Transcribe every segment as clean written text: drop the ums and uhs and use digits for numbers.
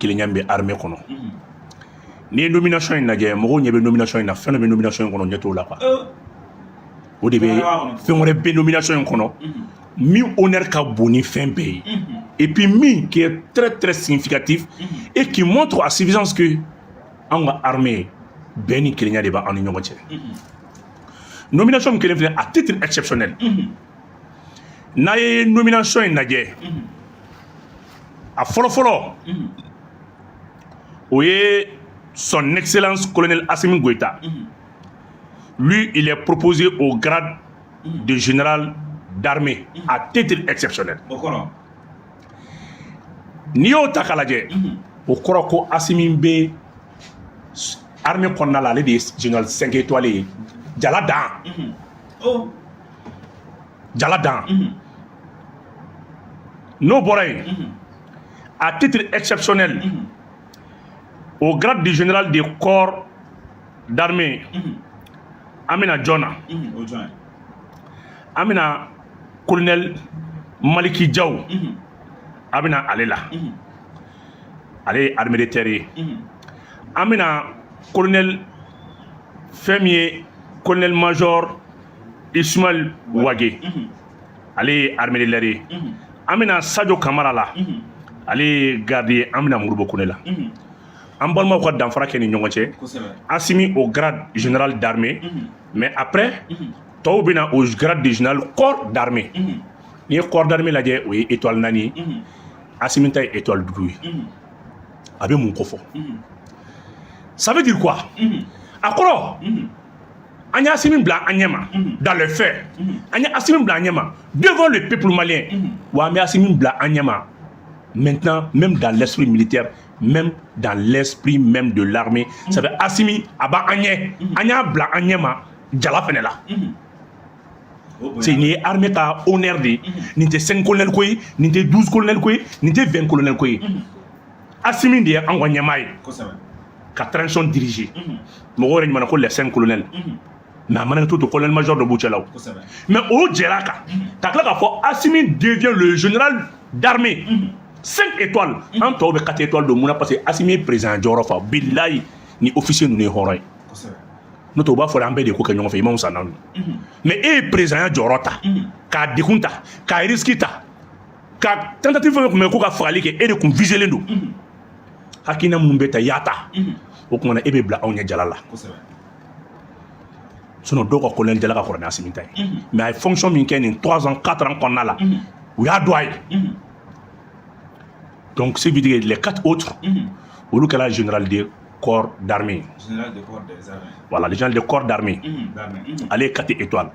Kelenya bɛ armée kɔnɔ. N'i ye nomination in lajɛ, mɔgɔw ɲɛ bɛ nomination in na, fɛn dɔ bɛ nomination in kɔnɔ, ɲɛ t'o la quoi. O de bɛ, fɛn wɛrɛ bɛ nomination in kɔnɔ min honneur ka bon ni fɛn bɛɛ ye, et puis min qui est très très significatif et qui montre à suffisance que anw ka armée, bɛn ni kelenya de b'an ni ɲɔgɔn cɛ. Nomination min kelen filɛ, à titre exceptionnel, n'a ye nomination in lajɛ, a fɔlɔ-fɔlɔ, o ye Son Excellence Colonel Assimi Goïta. Lui, il est proposé au grade de général d'armée à titre exceptionnel. N'i y'o ta k'a lajɛ, o kɔrɔ ko Assimi bɛ armée kɔnɔna la, ale de ye général 5 étoiles ye, jala dan, jala dan. N'o bɔra yen, à titre exceptionnel, au grade de général de corps d'armée, an bɛna jɔn na? An bɛna colonel Maliki Diaw, a bɛna ale la, ale ye armée de terre ye. An bɛna colonel, fɛn min ye colonel major Ismaël Wage, ale ye armée de l'air ye. An bɛna Sadio Kamara la, ale ye garde ye. An bɛna Modibo Kone la. An balimaw ka danfara kɛ ni ɲɔgɔn cɛ: Assimi au grade général d'armée, mais après tɔw bɛna au grade de général corps d'armée. N'i ye corps d'armée lajɛ, o ye étoile 4 ye, Assimi ta ye étoile 5 ye. A bɛ mun ko fɔ? Ça veut dire quoi? A kɔrɔ, an ye Assimi bila an ɲɛ ma dans les faits, an ye Assimi bila an ɲɛ ma devant le peuple malien, wa an bɛ Assimi bila an ɲɛ ma maintenant même dans l'esprit militaire, même dans l'esprit même de l'armée. Ça veut Assimi a b'an ɲɛ, an y'a bila an ɲɛ ma jala fɛnɛ la. C'est nin ye armée ka honneur de ye. Nin tɛ 5 colonel ko ye, nin tɛ 12 colonel ko ye, nin tɛ 20 colonel ko ye. Assimi de ye an ka ɲɛmaa ye ka transition diriger. Mɔgɔw yɛrɛ ɲuman ko les 5 colonels, mais a mana kɛ to colonel major dɔ b'u cɛla o, mais o jɛra a kan ka tila k'a fɔ Assimi devient le général d'armée 5 étoiles. An tɔw bɛ 4 étoiles don. Mun na? Parce que Assimi ye président jɔyɔrɔ fa. Bilayi, ni officier ninnu ye hɔrɔn ye, n'o tɛ u b'a fɔ an bɛɛ de ko kɛ ɲɔgɔn fɛ, i ma wusa n'anw ye. Mais e ye président jɔyɔrɔ ta k'a degun ta, k'a risque ta, ka tentative fɛn fɛn tun bɛ ko ka fagali kɛ, e de kun visé len don. Hakilina minnu bɛ ta, i y'a ta, o tuma na e bɛ bila anw ɲɛ jala la. Sinon dɔw ka colonel jala ka kɔrɔ ni Assimi ta ye, mais a ye fonction min kɛ nin 3 ans, 4 ans kɔnɔna la, u y'a dɔn a ye. Donc ce veut dire que les quatre autres, olu kɛra général de corps d'armée. Général de corps des armées. Voilà, le général de corps d'armée. D'armée. Ale ye 4 étoiles.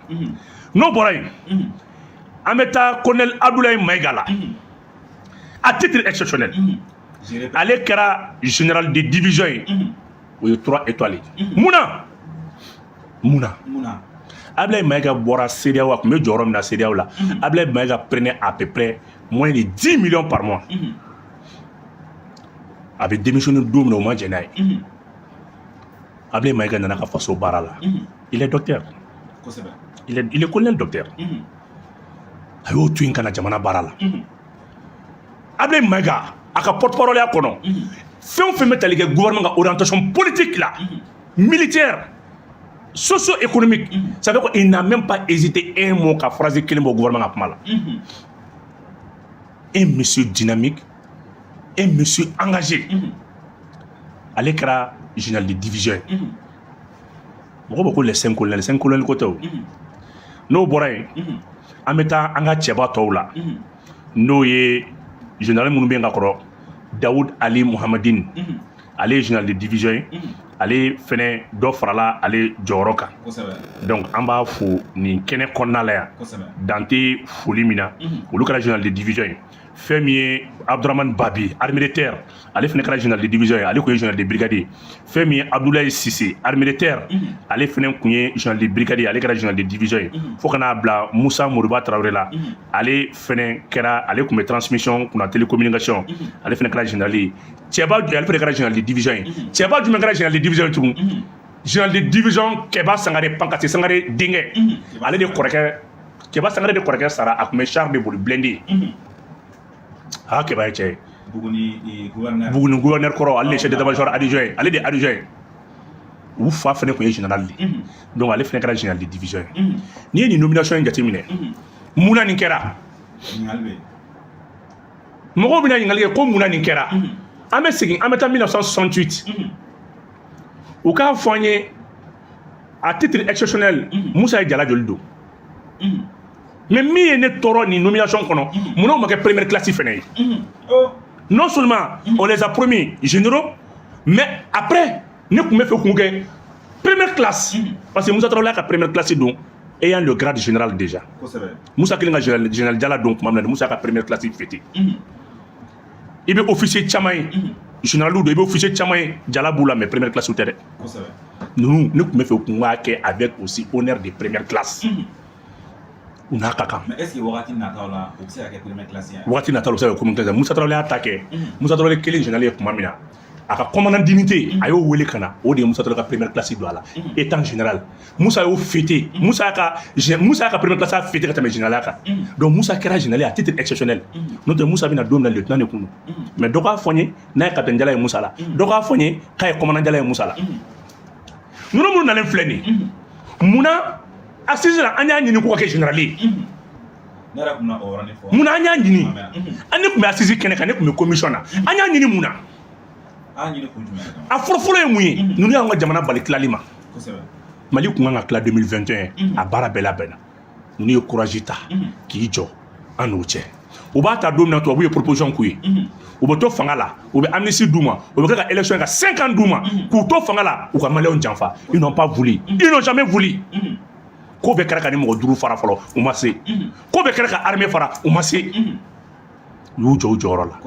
N'o bɔra yen, an bɛ taa colonel Abdoulaye Maïga la, à titre exceptionnel, ale kɛra général de division ye, o ye 3 étoiles ye. Mun na? Mun na? Mun na? Abdoulaye Maïga bɔra CEDEAO, a tun bɛ jɔyɔrɔ min na CEDEAO la, Abdoulaye Maïga prenait à peu près moins de 10 millions par mois. A bɛ démissionner don min na, o ma jɛn n'a ye. Abdoulaye Maïga nana ka faso baara la. Il est docteur. Il est colonel docteur. A y'o to yen ka na jamana baara la. Abdoulaye Maïga, a ka porte-parole ya kɔnɔ, fɛn o fɛn bɛ tali kɛ gouvernement ka orientation politique la, militaire, socio-économique, ça veut dire qu'il n'a même pas hésité un mot ka phrase kelen bɔ gouvernement ka kuma la. Un monsieur dynamique, un monsieur engagé. Ale kɛra général de division ye. Mɔgɔ bɛ ko les cinq colonels, cinq colonels ko tɛ o. N'o bɔra yen, an bɛ taa an ka cɛba tɔw la, n'o ye général minnu bɛ yen ka kɔrɔ. Dawud Ali Muhamadine, ale ye général de division ye, ale fɛnɛ dɔ farala ale jɔyɔrɔ kan. Donc an b'a fo nin kɛnɛ kɔnɔna la yan, dan tɛ foli min na. Olu kɛra général de division ye. Fɛn min ye Abdramane Babi, armée de terre, ale fɛnɛ kɛra général de division ye, ale tun ye général de brigade ye. Fɛn min ye Abdoulaye Cissé, armée de terre, ale fɛnɛ tun ye général de brigade ye, ale kɛra général de division ye. Fo ka n'a bila Musa Moriba Traoré la, ale fɛnɛ kɛra, ale tun bɛ transmission kunna, télécommunication, ale fɛnɛ kɛra général ye. Cɛba, ale fɛnɛ kɛra général de division ye. Cɛba jumɛn kɛra général de division ye tugun? Général de division Kɛba Sangare, Pankase Sangare denkɛ. Ale de kɔrɔkɛ, Kɛba Sangare de kɔrɔkɛ sara, a tun bɛ char de boli, blindé. A Kɛba ye cɛ ye. Buguni gouverneur. Buguni gouverneur kɔrɔ, ale de chef d'état-major adjoint ye, ale de ye adjoint ye. U fa fɛnɛ tun ye général de ye, donc ale fɛnɛ kɛra général de division ye. N'i ye nin nomination in jateminɛ, munna nin kɛra? Ɲininkali bɛ yen. Mɔgɔw bɛna ɲininkali kɛ ko munna nin kɛra. An bɛ segin, an bɛ taa 1968. U k'a fɔ an ye, à titre exceptionnel, Musa ye jala joli don? Mais min ye ne tɔɔrɔ nin nomination kɔnɔ, munna o ma kɛ première classe fɛnɛ ye? Non seulement on les a promis généraux, mais après ne tun bɛ fɛ k'u kɛ première classe, parce que Musa Tarawele y'a ka première classe don ayant le grade général déjà. Musa kelen ka général jala don tuma min na, Musa ka première classe fêté. I bɛ officier caman ye, général don, i bɛ officier caman ye, jala b'u la, mais première classe tɛ dɛ. Ninnu, ne tun bɛ fɛ k'u k'a kɛ avec aussi honneur de première classe, u n'a ka kan. Mais est ce que wagati nataw la, o bɛ se ka kɛ première classe ye? Wagati nataw la, o bɛ se ka kɛ première classe. Musa Tarawele y'a ta kɛ. Musa Tarawele kelen général ye tuma min na, a ka commandant d'unité, a y'o wele ka na, o de ye Musa Tarawele ka première classe don a la étant général. Musa y'o fêté, Musa y'a ka première classe fêté ka tɛmɛ général kan. Donc Musa kɛra général à titre exceptionnel. N'o tɛ, Musa bɛna don min na, lieutenant de kun don. Mais dɔ k'a fɔ n ye n'a ye capitaine jala ye Musa la, dɔ k'a fɔ n ye k'a ye commandant jala ye Musa la. Ninnu minnu nalen filɛ nin ye, munna assise la an y'a ɲini ko ka kɛ général ye? Ne yɛrɛ kun na o yɔrɔnin fɔ. Munna an y'a ɲini? An ne tun bɛ assise kɛnɛ kan, ne tun bɛ commission na. An y'a ɲini mun na? An ɲini kun jumɛn kama? A fɔlɔfɔlɔ ye mun ye? Ninnu y'an ka jamana bali tilali ma. Mali kun kan ka tila 2021, a baara bɛɛ labɛnna. Ninnu ye courage ta k'i jɔ an n'o cɛ. U b'a ta don min na, tubabu ye proposition k'u ye, u bɛ to fanga la, u bɛ amnistie d'u ma, u bɛ kɛ ka élection ka 5 ans d'u ma k'u to fanga la, u ka maliyɛnw janfa. Ils n'ont pas voulu, ils n'ont jamais voulu. Ko bɛɛ kɛra ka ni mɔgɔ duuru fara fɔlɔ, u ma se. Ko bɛɛ kɛra ka armée fara, u ma se. U y'u jɔ u jɔyɔrɔ la.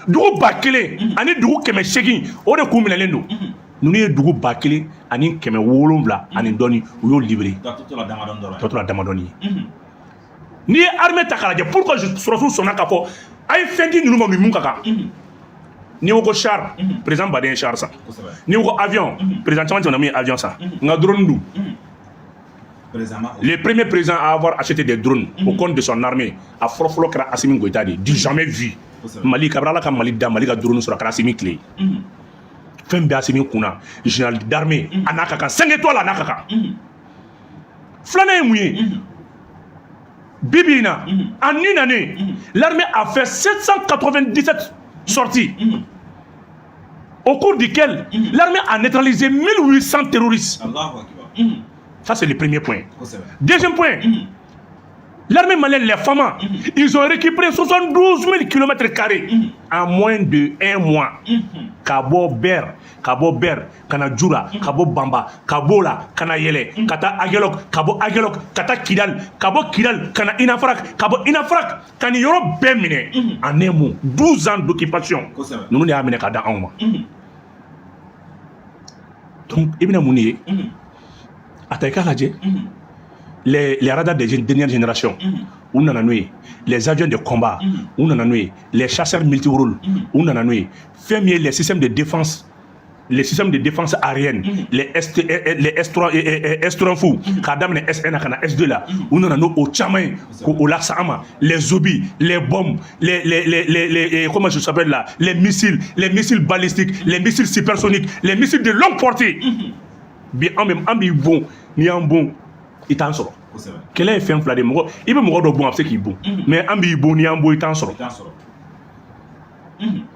Dugu 1800, o de kun minɛlen don. Ninnu ye dugu 1700 ani dɔɔni, u y'o libéré. Tɔ tora damadɔni ye. N'i ye armée ta k'a lajɛ, pourquoi sɔrɔsiw sɔnna k'a fɔ a ye fɛn di ninnu ma, ni mun ka kan? N'i ko char, président baden ye char san. N'i ko avion, président caman tɛmɛna min ye avion san. Nka drone dun? Le premier président à avoir acheté des drones au compte de son armée, a fɔlɔ-fɔlɔ kɛra Assimi Goïta de, du jamais vu. Mali, kabini Ala ka Mali da, Mali ka drone sɔrɔ, a kɛra Assimi tile. Fɛn bɛɛ Assimi kunna, général d'armée, a n'a ka kan, 5 étoiles, a n'a ka kan. Filanan ye mun ye? Bi bi in na, en une année, l'armée a fait 797 sorties, au cours duquel l'armée a neutralisé 1800 terroristes. Ça, c'est le premier point. Deuxième point, l'armée malienne, les FAMA, ils ont récupéré 72 000 km en moins de un mois. Ka bɔ Ber, ka bɔ Ber, ka na Jura, ka bɔ Bamba, ka b'o la, ka na yɛlɛ, ka taa Aguelhok, ka bɔ Aguelhok, ka taa Kidal, ka bɔ Kidal, ka na Inafarak, ka bɔ Inafarak, ka nin yɔrɔ bɛɛ minɛ en un mot. 12 ans d'occupation. Ninnu de y'a minɛ k'a da anw ma. Donc, i bɛna mun de ye? A ta i k'a lajɛ. Les radars de dernière génération, u nana n'o ye. Les avions de combat, u nana n'o ye. Les chasseurs multirôles, u nana n'o ye. Fɛn min ye les systèmes de défense, les systèmes de défense aérienne, les S, les S3, S3 fou, k'a daminɛ S1 na ka na S2 la, u nana n'o o caman ye k'o lase an ma. Les obus, les bombes, les comment ça s'appelle là, les missiles balistiques, les missiles supersoniques, les missiles de longue portée. Bi an bɛ an b'i bon, n'i y'an bon, i t'an sɔrɔ. Kɛlɛ ye fɛn fila de ye. Mɔgɔ, i bɛ mɔgɔ dɔ bon, a bɛ se k'i bon, mais an b'i bon, n'i y'an bon, i t'an sɔrɔ.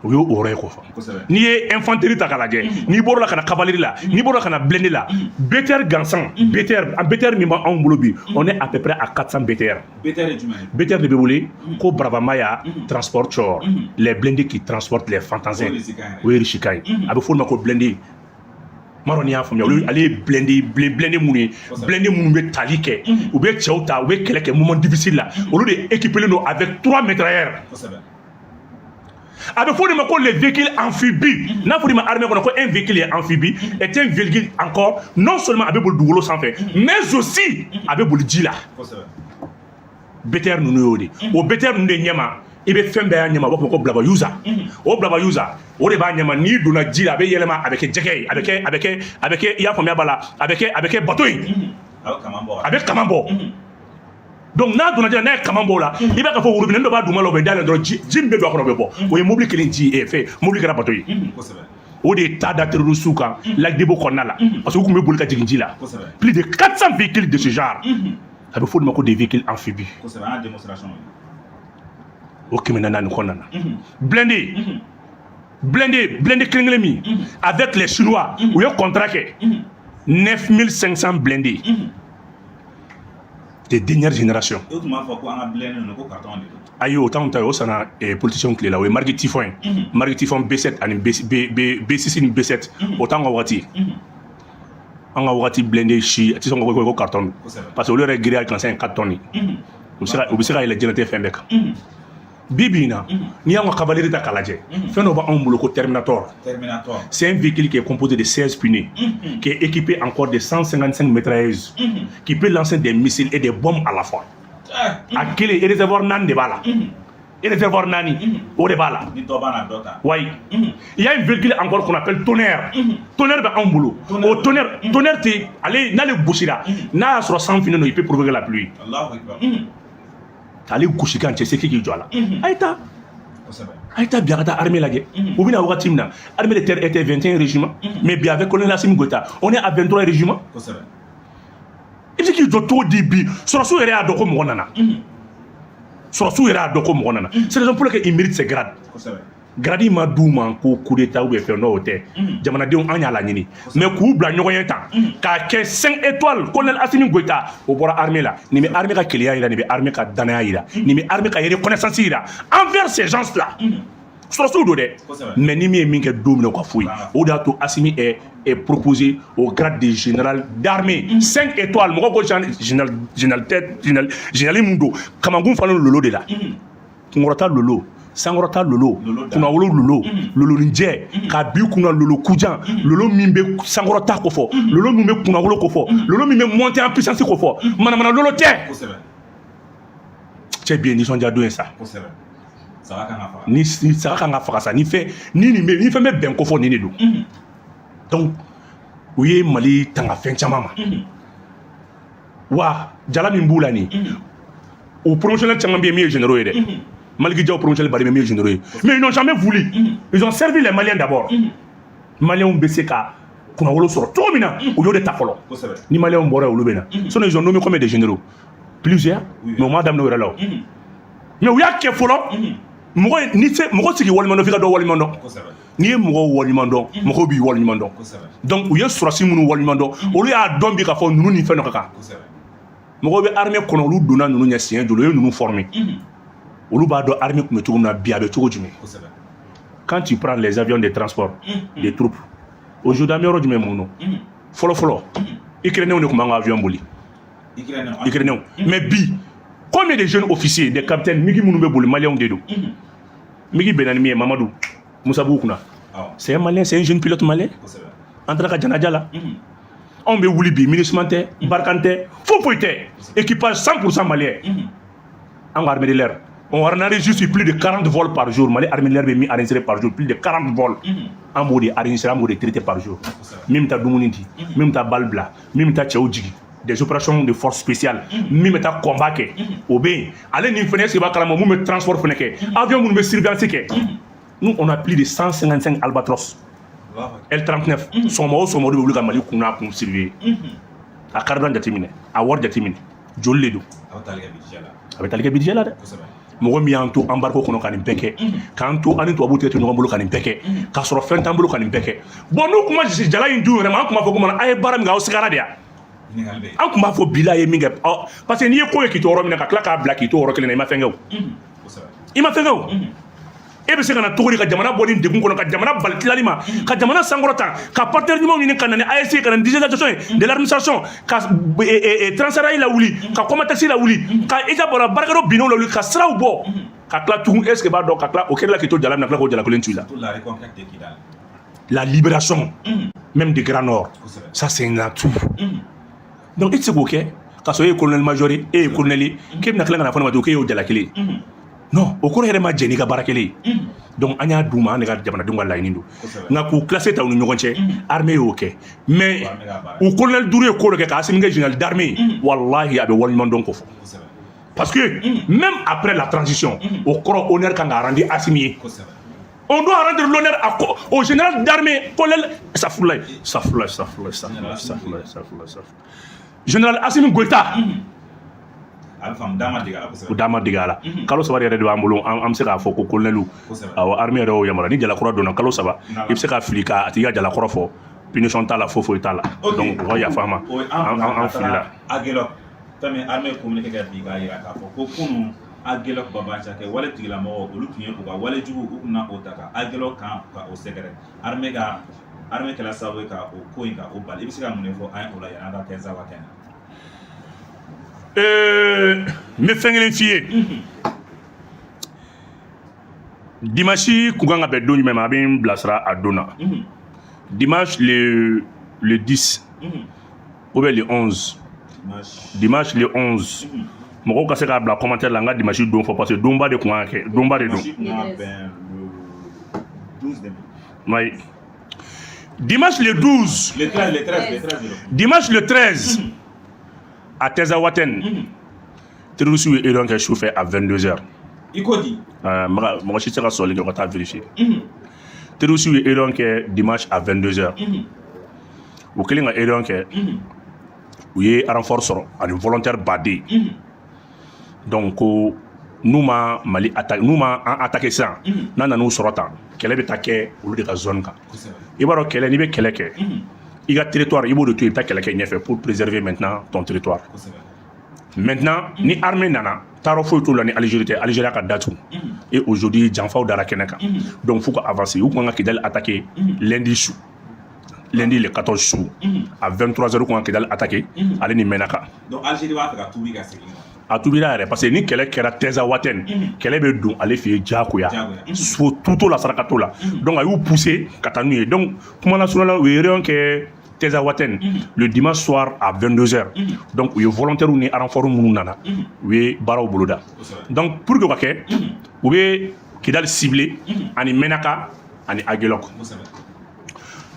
O y'o yɔrɔ ye kɔ fɔ. N'i ye infanterie ta k'a lajɛ, n'i bɔr'o la ka na cavalerie la, n'i bɔr'o la ka na blindé la, BTR gansan, BTR, an BTR min b'anw bolo bi, on est à peu près à 400 BTR. BTR ye jumɛn ye? BTR de bɛ wele ko Bravamaya Transporteur, les blindés qui transportent les fantassins. O ye Russe kan ye. A bɛ f'o ma ko blindé. M'a dɔn n'i y'a faamuya. Olu, ale ye blindé minnu ye, blindé minnu bɛ tali kɛ, u bɛ cɛw ta, u bɛ kɛlɛ kɛ moment difficile la, olu de équipé don avec trois mitrailleurs. A bɛ fɔ o de ma ko les véhicules amphibies. N'a fɔra i ma armée kɔnɔ ko un véhicule est amphibie est un véhicule encore, non seulement a bɛ boli dugukolo sanfɛ, mais aussi a bɛ boli ji la. BTR ninnu y'o de. O BTR ninnu de ɲɛma, i bɛ fɛn bɛɛ y'a ɲɛma, u b'a fɔ ko Blabayuza. O Blabayuza, o de b'a ɲɛma. N'i donna ji la, a bɛ yɛlɛma, a bɛ kɛ jɛgɛ ye, a bɛ kɛ, i y'a faamuya b'a la, a bɛ kɛ bateau ye, a bɛ kaman bɔ. Donc n'a donna ji la, n'a ye kaman bɔ o la, i b'a ka fɔ worobinɛ dɔ b'a duguma la, o bɛ dayɛlɛ dɔrɔn, ji min bɛ don a kɔnɔ, o bɛ bɔ. O ye mobili kelen ji ye, fɛn mobili kɛra bateau ye. O de ye ta da terroriste kan Lac Debo kɔnɔna la, parce que u tun bɛ boli ka jigin ji la. Plus de 400 véhicules de ce genre, a bɛ fɔ o de ma ko des véhicules amphibies. O 400 kɔnɔna na, blindé, blindé, blindé kelen kelen min, avec les Chinois, u ye contrat kɛ, 9500 blindés de dernière génération. E tun b'a fɔ ko an ka blindé ninnu ko carton de don. Ayi, o t'anw ta ye. O sanna politicien tile la. O ye marque Typhoon ye, marque Typhoon B7 ani B, B, B, B6 ni B7. O t'anw ka wagati ye. An ka wagati blindé si a tɛ sɔn ka ko carton don, parce que olu yɛrɛ giriya kan c'est 4 tonnes. U bɛ se ka yɛlɛ diɲɛlatigɛ fɛn bɛɛ kan. Bi bi in na, n'i y'anw ka cavalerie ta k'a lajɛ, fɛn dɔ b'anw bolo ko Terminator. Terminator. C'est un véhicule qui est composé de 16 pneus, qui est équipé encore de 155 mitrailleuses, qui peut lancer des missiles et des bombes à la fois. A kelen, réservoir naani de b'a la, réservoir naani o de b'a la. Ni dɔ b'a na, dɔ ta. Oui. Il y a un véhicule encore qu'on appelle Tonnerre. Tonnerre bɛ anw bolo. O Tonnerre, Tonnerre tɛ ale, n'ale gosira, n'a y'a sɔrɔ san finnen don, il peut provoquer la pluie. Allahu akbar. K'ale gosi kan, cɛ se k'i jɔ a la. A ye taa. A ye taa bi, a ka taa armée lajɛ. U bɛna wagati min na, armée de terre était 21 régiments. Mais bi, avec colonel Assimi Goïta, on est à 23 régiments. I bɛ se k'i jɔ cogo di bi? Sɔrɔsiw yɛrɛ y'a dɔn ko mɔgɔ nana. Sɔrɔsiw yɛrɛ y'a dɔn ko mɔgɔ nana. C'est raison pour laquelle il mérite ses grades. Grade ma d'u ma ko coup d'état ou bien fɛn dɔ, o tɛ. Jamanadenw, an y'a laɲini. Mais k'u bila ɲɔgɔn ye tan, k'a kɛ 5 étoiles, colonel Assimi Goïta, o bɔra armée la. Nin bɛ armée ka keleya yira, nin bɛ armée ka danaya yira, nin bɛ armée ka reconnaissance yira envers ces gens là. Sɔrɔsiw don dɛ, mais ni min ye min kɛ don min na, o ka f'u ye. O de y'a to Assimi est proposé au grade de général d'armée 5 étoiles. Mɔgɔ ko général, général tɛ, général, général mun don, kamankun falen lolo de la, kunkɔrɔta lolo, sankɔrɔta lolo, kunnawolo lolo, loloninjɛ k'a bi kunna, lolo kujan, lolo min bɛ sankɔrɔta kofɔ, lolo min bɛ kunnawolo kofɔ, lolo min bɛ monter en puissance kofɔ, manamana lolo tɛ. Cɛ, bi ye nisɔndiya don ye sa. Ni saga kan ka faga sa, ni fɛn ni nin bɛ, ni fɛn bɛ bɛn kofɔ, nin de don. Donc u ye Mali tanga fɛn caman ma. Wa jala min b'u la nin, o promotionnaire caman bɛ yen min ye généraux ye dɛ. Maliki Diaw promotionnaire bari bɛ min ye généraux ye, mais ils n'ont jamais voulu, ils ont servi les Maliens d'abord. Maliens bɛ se ka kunnawolo sɔrɔ cogo min na, u y'o de ta fɔlɔ. Ni Maliens bɔra yen, olu bɛ na. Sinon ils ont nommé combien de généraux? Plusieurs. Mais u m'a daminɛ o yɛrɛ la o. Mais u y'a kɛ fɔlɔ. Mɔgɔ ni se mɔgɔ sigi waleɲuman dɔn, f'i ka dɔn waleɲuman dɔn. N'i ye mɔgɔw waleɲuman dɔn, mɔgɔw b'i waleɲuman dɔn. Donc u ye sɔrɔsi minnu waleɲuman dɔn, olu y'a dɔn bi k'a fɔ ninnu ni fɛn dɔ ka kan. Mɔgɔw bɛ armée kɔnɔ, olu donna ninnu ɲɛ siɲɛ joli, u ye ninnu former, olu b'a dɔn armée tun bɛ cogo min na, bi a bɛ cogo jumɛn. Quand tu prends les avions de transport des troupes aujourd'hui, an bɛ yɔrɔ jumɛn mun nɔ? Fɔlɔ fɔlɔ, Ukrainiens de tun b'an ka avion boli, Ukrainiens. Mais bi, combien de jeunes officiers, des capitaines MiG minnu bɛ boli, Maliens de don. MiG bɛnna ni min ye, Mamadu Musa b'u kunna, c'est un Malien, c'est un jeune pilote malien. An taara ka janaja la. Anw bɛ wuli bi, MINUSMA tɛ, Barkhane tɛ, foyi foyi tɛ, équipage 100% malien. An ka armée de l'air, on enregistre plus de 40 vols par jour. Mali armée de l'air bɛ min enregistré par jour, plus de 40 vols. An b'o de enregistré, an b'o de traité par jour. Min bɛ taa dumuni di, min bɛ taa bali bila, min bɛ taa cɛw jigin, des opérations de force spéciale, min bɛ taa combat kɛ, o bɛ yen. Ale ni fɛnɛ, est-ce que b'a kalama mun bɛ transport fɛnɛ kɛ, avion minnu bɛ surveillance kɛ? Nous, on a plus de 155 Albatros L39. Sɔgɔma o sɔgɔma, olu bɛ wuli ka Mali kun n'a kun surveiller. A carburant jateminɛ, a wari jateminɛ, joli de don, a bɛ tali kɛ budget la dɛ. Mɔgɔ min y'an to embargo kɔnɔ ka nin bɛɛ kɛ, k'an to an ni tubabuw tɛ to ɲɔgɔn bolo ka nin bɛɛ kɛ, k'a sɔrɔ fɛn t'an bolo ka nin bɛɛ kɛ. Bon, n'u kuma jala in dun yɛrɛ ma, an tun b'a fɔ ko mana a ye baara min kɛ, aw sigara de yan. An tun b'a fɔ bila ye min kɛ, parce que n'i ye ko ye k'i to yɔrɔ min na, ka tila k'a bila k'i to yɔrɔ kelen na, i ma fɛn kɛ o, i ma fɛn kɛ o. E bɛ se ka na cogo di ka jamana bɔ nin degun kɔnɔ, ka jamana bali tilali ma, ka jamana sankɔrɔta, ka partenaire ɲumanw ɲini, ka na ni AES, ka na ni digitalisation ye de l'administration, ka Transrail lawuli, ka Comatex lawuli, ka i ka bɔra baarakɛyɔrɔ binnenw lawuli, ka siraw bɔ, ka tila tugun? Est ce que b'a dɔn ka tila o kɛra la k'i to jala min na, tila k'o jala kelen to i la? La libération même du Grand Nord, ça c'est un atout. Donc e tɛ se k'o kɛ k'a sɔrɔ e ye colonel major ye, e ye colonel ye, k'e bɛna tila ka na fɔ ne ma tugun k'e y'o jala kelen ye. Non, o kɔrɔ yɛrɛ ma jɛn n'i ka baara kelen ye. Donc an y'a d'u ma, an de ka jamanadenw ka laɲini don. Nka k'u classé ta u ni ɲɔgɔn cɛ, armée y'o kɛ. Mais u colonel duuru ye ko dɔ kɛ k'a Assimi kɛ général d'armée, walahi a bɛ waleɲuman dɔn ko fɔ. Parce que même après la transition, o kɔrɔ, honneur kan ka rendre Assimi ye. On doit rendre l'honneur au général d'armée, colonel Safoulaye, Safoulaye, Safoulaye, Safoulaye, Safoulaye, Safoulaye, Safoulaye. Général Assimi Goïta. A bɛ faamu, da ma dege a la kosɛbɛ. O da ma dege a la. Kalo 3 de yɛrɛ de b'an bolo, an bɛ se k'a fɔ ko colonel. Awɔ, armée yɛrɛ y'o yamaruya. Ni jalakɔrɔ donna kalo 3, i bɛ se ka fili ka a tigi ka jalakɔrɔ fɔ, punition t'a la, foyi foyi t'a la. Donc u ka yafa an ma, an filila. Aguelhok, fɛn min armée communiqué kɛ bi k'a jira k'a fɔ ko kunun Aguelhok banbaancakɛ wale tigilamɔgɔw, olu tun ye u ka wale jugu, u tun na o ta ka Aguelhok kan ka o sɛgɛrɛ. Armée ka armée kɛla sababu ye ka o ko in ka o bali. I bɛ se ka mun de fɔ an ye o la yanni an ka kɛ Tinzawatène na? N bɛ fɛn kelen f'i ye. Dimanche kun kan ka bɛn don jumɛn ma? A bɛ n bilasira a don na. Dimanche le 10 ou bien le 11. Dimanche le 11. Mɔgɔw ka se k'a bila commentaire la, n ka dimanche don fɔ, parce que donba de kun kan ka kɛ, donba de don. Dimanche kun kan ka bɛn le 12 de. Oui. Dimanche le 12. Le 13, le 13, le 13 de. Dimanche le 13 à Tinzaouatène, terroristes ye erreur kɛ su fɛ à 22h. I ko di? Mɔgɔ si tɛ se ka sɔrɔli kɛ, o ka taa vérifier. Terroristes ye erreur kɛ dimanche à 22h. U kɛlen ka erreur kɛ, u ye renfort sɔrɔ ani volontaire baden. Donc ko n'u ma Mali attaque, n'u ma an attaqué sisan, n'a nan'u sɔrɔ tan, kɛlɛ bɛ taa kɛ olu de ka zone kan. I b'a dɔn, kɛlɛ, n'i bɛ kɛlɛ kɛ, i ka territoire, i b'o de to yen, i bɛ taa kɛlɛ kɛ ɲɛfɛ pour préserver maintenant ton territoire. Maintenant, ni armée nana, taarɔ foyi t'u la ni Algérie tɛ. Algérie ka datugu et aujourd'hui janfaw dara kɛnɛ kan. Donc f'u ka avancer. U kun kan ka Kidali attaquer lundi su, lundi le 14 su à 23 heures, u kun ka Kidali attaquer, ale ni Menaka. Donc Algérie b'a fɛ ka tuubi ka segin. A tubira yɛrɛ, parce que ni kɛlɛ kɛra Tinzawatène, kɛlɛ bɛ don ale fɛ yen diyagoya, so tu t'o la, saraka t'o la. Donc a y'u pousser ka taa n'u ye. Donc kuma la surunya la, u ye réunion kɛ Tinzawatène le dimanche soir à 22 heures. Donc u ye volontaires ni renfort minnu nana, u ye baaraw boloda. Donc pour que o ka kɛ, u bɛ Kidali ciblé ani Menaka ani Aguelhok.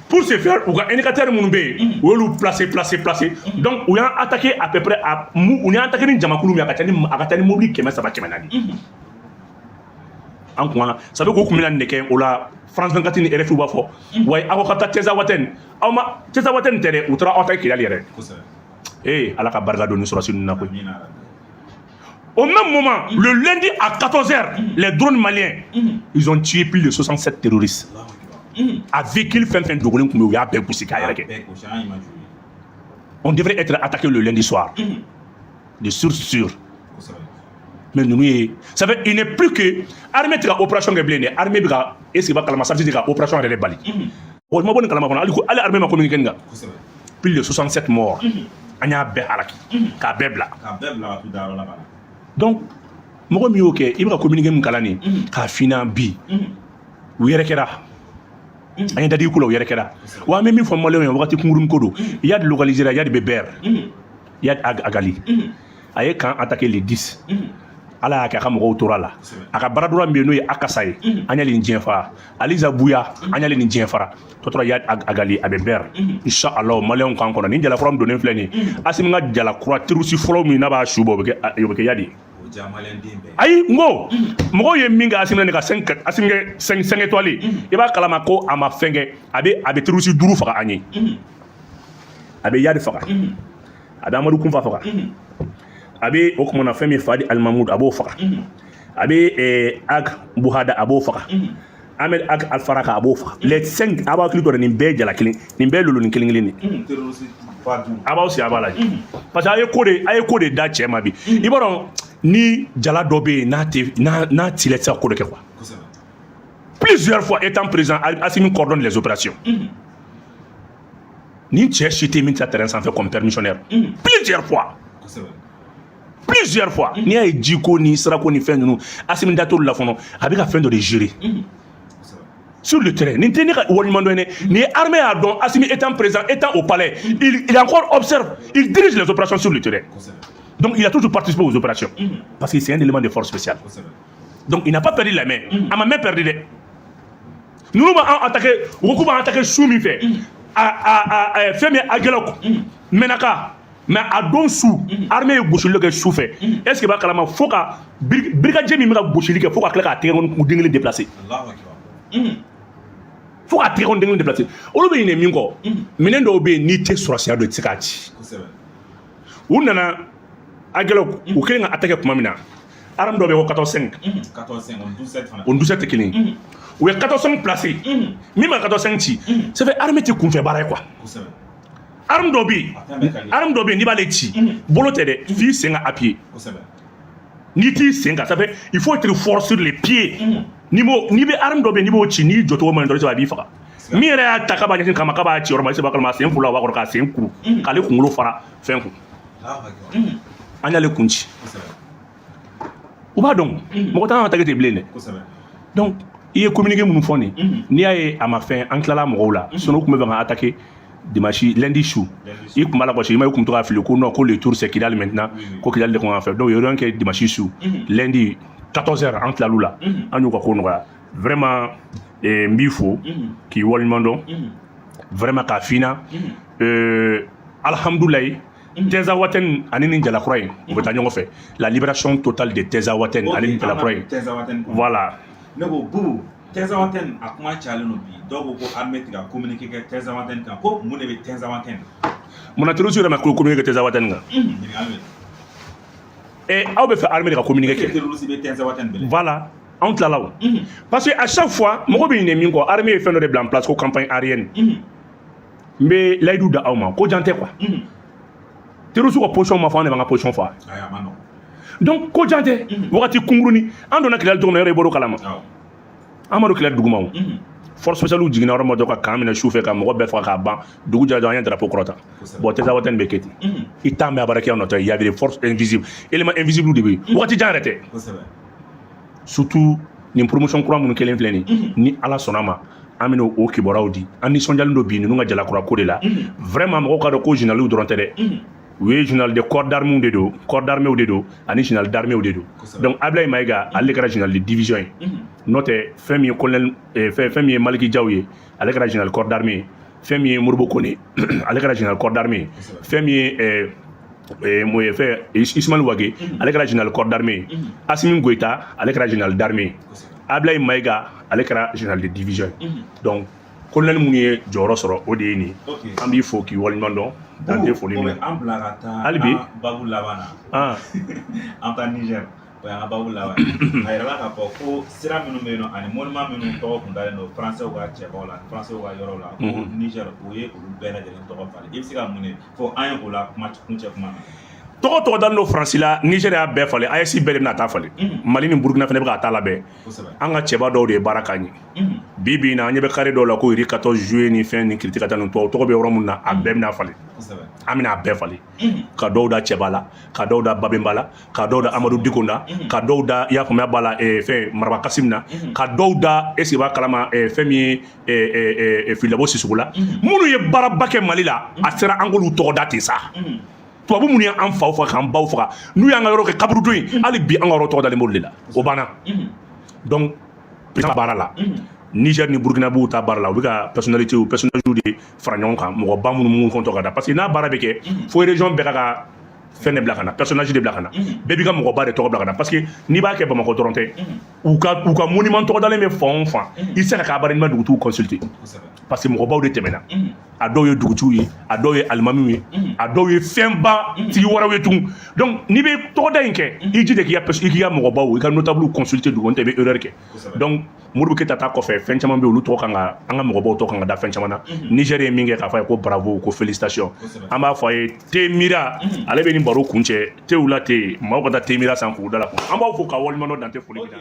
Pour ce faire, u ka indicateur minnu bɛ yen, u y'olu placer, placer, placer. Donc u y'an attaqué à peu près à mu, u y'an attaqué ni jamakulu min ye, a ka ca ni mobili 300, 400. An kun kan, ça veut k'u kun bɛna nin de kɛ o la. France 24 ni RFI b'a fɔ wa aw ka taa Tinzawatène, aw ma Tinzawatène tɛ dɛ, u taara aw ta Kidali yɛrɛ. Ee, Ala ka barika don ni sɔrɔsi ninnu na koyi. Au même moment, le lundi à 14h, les drones maliens, ils ont tué plus de 67 terroristes. A véhicule fɛn fɛn dogolen tun bɛ yen, u y'a bɛɛ gosi k'a yɛrɛ kɛ. On devrait être attaqué le lundi soir de source sûre, mais ninnu ye, ça fait il n'est plus que armée tɛ ka opération kɛ bilen dɛ. Armée bɛ ka, est ce que b'a kalama, ça veut dire ka opération yɛrɛ de bali. O ma bɔ nin kalama kɔnɔ, hali ko hali armée ma communiqué nin kan. Plus de 67 morts, an y'a bɛɛ halaki k'a bɛɛ bila. Donc mɔgɔ min y'o kɛ, i bɛ ka communiqué min kalan nin k'a f'i ɲɛna bi, u yɛrɛ kɛra an ye dadigi ko la, u yɛrɛ kɛra wa. An bɛ min fɔ maliyɛnw ye, wagati kunkurunin ko don. Iyad localisé, Iyad bɛ Ber, Iyad Ag Ghali, a ye camp attaqué le 10. Ala y'a kɛ a ka mɔgɔw tora la. A ka baara min bɛ yen, n'o ye Akasa ye, an y'ale nin diɲɛ fara. Aliza Buya, an y'ale nin diɲɛ fara. Tɔ tora Iyad Ag Ghali, a bɛ Ber. Inshallah, maliyɛnw kan kɔnɔ nin jalakura min donnen filɛ nin ye, Asimi ka jalakura terroriste fɔlɔ min n'a b'a su bɔ, o bɛ kɛ Iyad ye. Ayi, n ko mɔgɔw ye min kɛ Asimi na, ka 5, Asimi kɛ 5, 5 étoiles, i b'a kalama ko a ma fɛn kɛ. A bɛ terroriste duuru faga an ye. A bɛ Iyad faga, a bɛ Amadu Kunfa faga, a bɛ o kumana fɛn min Fadi Alimamudu, a b'o faga, a bɛ Ag Buhada, a b'o faga, Ahmed Ag Alfaraka, a b'o faga. Les cinq, a b'a hakili to nin bɛɛ ye jala kelen, nin bɛɛ ye lolonin kelen kelen de. A b'aw sigi, a b'a lajɛ, parce que a ye ko de da cɛ ma bi. I b'a dɔn, ni jala dɔ bɛ yen, n'a tɛ n'a t'i la, i tɛ se ka ko dɔ kɛ quoi. Plusieurs fois, étant président, Assimi coordonne les opérations. Ni cɛ si tɛ min tɛ terrain sanfɛ comme permissionnaire, plusieurs fois, plusieurs fois. N'i y'a ye jiko ni sirako ni fɛn ninnu, Assimi da t'olu la fɔlɔ, a bɛ ka fɛn dɔ de gérer sur le terrain. Nin tɛ ne ka waleɲuman dɔn ye dɛ. Nin ye armée y'a dɔn. Assimi étant président, étant au palais, il encore observe, il dirige les opérations sur le terrain. Donc il a toujours participé aux opérations parce que c'est un élément de force spéciale. Donc il n'a pas perdu la main. A ma main perdu dɛ. Ninnu b'an attaqué, u ko k'u b'an attaqué su min fɛ, a fɛn min ye Aguelhok, Menaka, Mais a don su, armée ye gosili kɛ su fɛ. Est ce que i b'a kalama, fo ka brigadier min bɛ ka gosili kɛ, fo ka tila k'a tɛgɛ kɔni den kelen déplacer, fo k'a tɛgɛ kɔni den kelen déplacer. Olu bɛ ɲinɛ min kɔ, minɛn dɔw bɛ yen, n'i tɛ sɔrɔsiya dɔn, i tɛ se k'a ci. U nana Aguelhok, u kɛlen ka attaquer tuma min na, arme dɔ bɛ yen ko 14-5. 14-5, o 12-7 fana. O 12-7 tɛ kelen ye. U ye 14-5 placé, min ma 14-5 ci, ça fait armée tɛ kunfɛ baara ye quoi. Arme dɔ bɛ yen, arme dɔ bɛ yen, n'i b'ale ci, bolo tɛ dɛ, f'i sen ka appuyer. N'i t'i sen kan, ça fait il faut être fort sur les pieds. N'i m'o, n'i bɛ arme dɔ bɛ yen, n'i b'o ci, n'i jɔ cogo man ɲi dɔrɔn, a b'i faga. Min yɛrɛ y'a ta k'a b'a ɲɛsin kama, k'a b'a ci yɔrɔ ma, i b'a kalama, a sen fila b'a kɔrɔ k'a sen kuru k'ale kunkolo fara fɛn kun. An y'ale kun ci. U b'a dɔn mɔgɔ t'an ka tɛgɛ ten bilen dɛ. Donc i ye communiqué minnu fɔ nin, n'i y'a ye a ma fɛn, an tilala mɔgɔw la. Sinon u tun bɛ fɛ ka attaquer dimanche, lundi su. I tun b'a la gosi, i ma ye, u tun bɛ to k'a fili ko non, ko le tour c'est Kidal maintenant, ko Kidal de kan ka fɛ. Donc u ye réunion kɛ dimanche su, lundi 14 heures, an tilal'u la, an y'u ka ko nɔgɔya. Vraiment, n b'i fo k'i waleɲuman dɔn vraiment k'a f'i ɲɛna. Alhamdoulaye, Tinzawaten ani nin Jalakura in, u bɛ taa ɲɔgɔn fɛ, la libération totale de Tinzawaten ani nin Jalakura in. Voilà. Ne ko Bubu, Tinzawaten a kuma cayalen don bi. Dɔw ko ko armée tɛ ka communiqué kɛ Tinzawaten kan, ko mun de bɛ Tinzawaten? Munna terroriste yɛrɛ ma communiqué kɛ Tinzawaten kan? Ɲininkali bɛ. Aw bɛ fɛ armée de ka communiqué kɛ? Terroriste bɛ Tinzawaten bɛlɛ. Voilà, anw tilala o, parce que à chaque fois mɔgɔ bɛ ɲinɛ min kɔ, armée ye fɛn dɔ de bila en place ko campagne aérienne. N bɛ layidu da aw ma ko jan tɛ quoi. Terroriste ka position ma fɔ, an de b'an ka position fɔ. Donc ko jan tɛ, wagati kunkurunin, an donna Kidali cogo min na, yɔrɔ i bɔr'o kalama. An ma don Kidali duguma o. Force spéciale jiginna yɔrɔ min dɔrɔn ka camp minɛ su fɛ, ka mɔgɔ bɛɛ faga k'a ban. Dugu jɛra dɔrɔn, an ye drapeau kɔrɔta. Bon, Tinzawaten bɛ kɛ ten, i t'a mɛn abarakɛ nɔtɔ. Il y avait des forces invisibles, éléments invisibles de bɛ yen, wagati jan yɛrɛ tɛ. Surtout nin promotion kura minnu kɛlen filɛ nin, ni Ala sɔnna ma, an bɛna o kibaruyaw di. An nisɔndiyalen don bi ninnu ka jalakura ko de la. Vraiment, mɔgɔw k'a dɔn ko généraux dɔrɔn tɛ dɛ, u ye général de corps d'armée de don, corps d'armée de don, ani général d'armée de don. Donc Ablaye Maïga, ale kɛra général de division ye. N'o tɛ, fɛn min ye colonel, fɛn min ye Maliki Diaw ye, ale kɛra général corps d'armée ye. Fɛn min ye Modibo Kone, ale kɛra général corps d'armée ye. Fɛn min ye mun ye, fɛn Ismaël Wagué, ale kɛra général corps d'armée ye. Assimi Goïta, ale kɛra général d'armée ye. Ablaye Maïga, ale kɛra général de division ye. Donc colonel minnu ye jɔyɔrɔ sɔrɔ, o de ye nin. An b'i fo k'i waleɲuman dɔn, dan tɛ foli min. An bila ka taa hali bi babu laban na, an taa Niger, o y'an ka babu laban ye. A yirala k'a fɔ ko sira minnu bɛ yen nɔ ani monument minnu tɔgɔ kun dalen don français ka cɛbaw la, français ka yɔrɔw la, ko Niger o ye olu bɛɛ lajɛlen tɔgɔ falen. I bɛ se ka mun de fɔ an ye o la kuma kuncɛ kuma na? Tɔgɔ dalen don Faransi la, Niger y'a bɛɛ falen, AES bɛɛ de bɛna taa falen. Mali ni Burukina fana bɛ ka taa labɛn. An ka cɛba dɔw de ye baara k'an ye. Bi bi in na, an ɲɛ bɛ carré dɔw la ko rue 14 juillet ni fɛn ni kiriti ka taa nin tubabu tɔgɔ bɛ yɔrɔ min na, a bɛɛ bɛna falen. An bɛna a bɛɛ falen, ka dɔw da cɛba la, ka dɔw da Babemba la, ka dɔw da Amadu Diko la, ka dɔw da, i y'a faamuya b'a la, fɛn Maraba Kasim na, ka dɔw da, est ce que i b'a kalama, fɛn min ye Filabo Sisoko la. Minnu ye baaraba kɛ Mali la, a sera an k'olu tɔgɔ da ten sa. Tubabu minnu y'an faw faga k'an baw faga, n'u y'an ka yɔrɔ kɛ kaburudo ye, hali bi an ka yɔrɔ tɔgɔ dalen b'olu de la. O banna. Donc président baara la, Niger ni Burkina b'u ta baara la, u bɛ ka personnalité, personnage de fara ɲɔgɔn kan, mɔgɔba minnu kɔntɔ ka da, parce que n'a baara bɛ kɛ fo région bɛɛ ka fɛn de bila ka na, personnage de bila ka na, bɛɛ b'i ka mɔgɔba de tɔgɔ bila ka na, parce que n'i b'a kɛ Bamakɔ dɔrɔn tɛ, u ka monument tɔgɔ dalen bɛ fan o fan, i tɛ se ka kɛ abada n'i ma dugutigiw consulter, parce que mɔgɔbaw de tɛmɛna. A dɔw ye dugutigiw ye, a dɔw ye alimamiw ye, a dɔw ye fɛnba tigi wɛrɛw ye tugun. Donc n'i bɛ tɔgɔda in kɛ, i jija k'i ka mɔgɔbaw, i ka notable consulter dugu kɔnɔ, tɛ i bɛ erreur kɛ. Donc Modibo Keyita ta kɔfɛ, fɛn caman bɛ yen, olu tɔgɔ kan ka, an ka mɔgɔbaw tɔgɔ kan ka da fɛn caman na. Niger ye min kɛ, k'a fɔ a ye ko bravo, ko félicitation. An b'a fɔ a ye Temira, ale bɛ nin baro kuncɛ tew la ten, maaw ka taa Temira san k'u da la. An b'aw fo ka waleɲuman dɔn, dan tɛ foli min na.